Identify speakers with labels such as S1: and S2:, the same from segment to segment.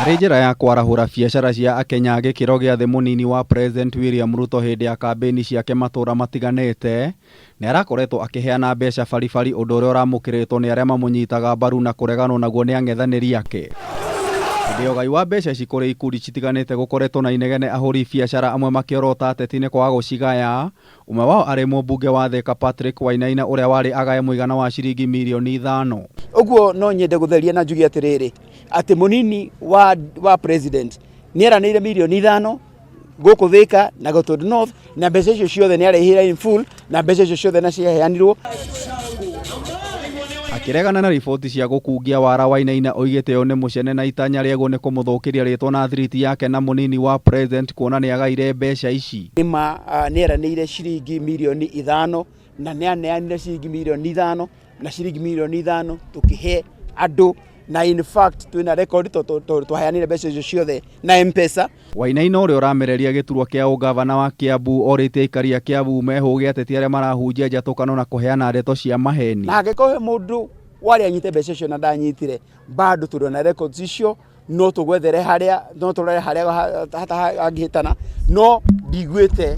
S1: Arĩ njĩra ya kwarahũra biacara cia akenya a gĩkĩro gĩa thĩ mũnini wa President William Ruto hĩndĩ ya kambĩini ciake matũra matiganĩte nĩ arakoretwo akĩheana mbeca baribari ũndũ ũrĩa ũramũkĩrĩtwo nĩ arĩa mamũnyitaga mbaru na kũreganwo naguo nĩ ang'ethanĩri ake. Hĩndĩ ya ũgai wa mbeca ici kũrĩ ikundi citiganĩte gũkoretwo na inegene ahũri biacara amwe makĩorota ateti nĩ kwaga gũcigaya Ũmwe wao arĩ mũmbunge wa Thika Patrick Wainaina ũrĩa warĩ agae mũigana wa ciringi mirioni ithano.
S2: Ũguo no nyende gũtheria na njuge atĩrĩrĩ, atĩ mũnini wa, wa president nĩ eranĩire mirioni ithano gũkũ Thika na Gatundu North na mbeca icio ciothe nĩ arĩhire in full na mbeca icio ciothe na ciaheanirwo.
S1: Akĩregana na riboti cia gũkungia wara Wainaina oigĩte ũyũ nĩ mũcene na itanya rĩaguo nĩ kũmũthũkĩria rĩtwa na thiriti yake na mũnini wa president kuona nĩ agaire mbeca ici.
S2: Nĩ ma nĩ eranĩire ciringi mirioni ithano na nĩ aneanire ciringi mirioni ithano na ciringi mirioni ithano tũkĩhe andũ na in fact twĩna record tondũ twaheanire mbeca icio ciothe na M-Pesa.
S1: Wainaina ũrĩa ũramereria gĩturwa kĩa ũngavana wa Kiambu orĩtie aikari a Kiambu mehũge ateti arĩa marahunjia njatũkano na kũheana ndeto cia maheni.
S2: Na hangĩkorwo he mũndũ warĩ anyite mbeca icio na ndanyitire, bado tũrĩ na records icio, no tũgwethere harĩa, no tũrore harĩa hangĩhĩtana, no ndiguĩte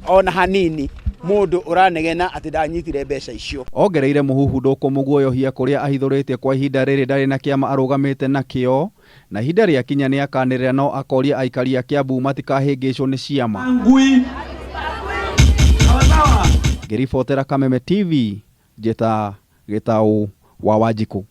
S2: ona hanini mũndũ ũranegena atĩ ndanyitire mbeca icio.
S1: Ongereire mũhuhu ndũkũmũguoyohia kũrĩa ahithũrĩtie kwa ihinda rĩrĩ ndarĩ na kĩama arũgamĩte nakĩo na ihinda rĩakinya nĩakanĩrĩra no akoria aikari a Kiambu matikahĩngĩcwo nĩ ciama. Ngĩribotera Kameme TV, njĩta Gĩtaũ wa Wanjikũ.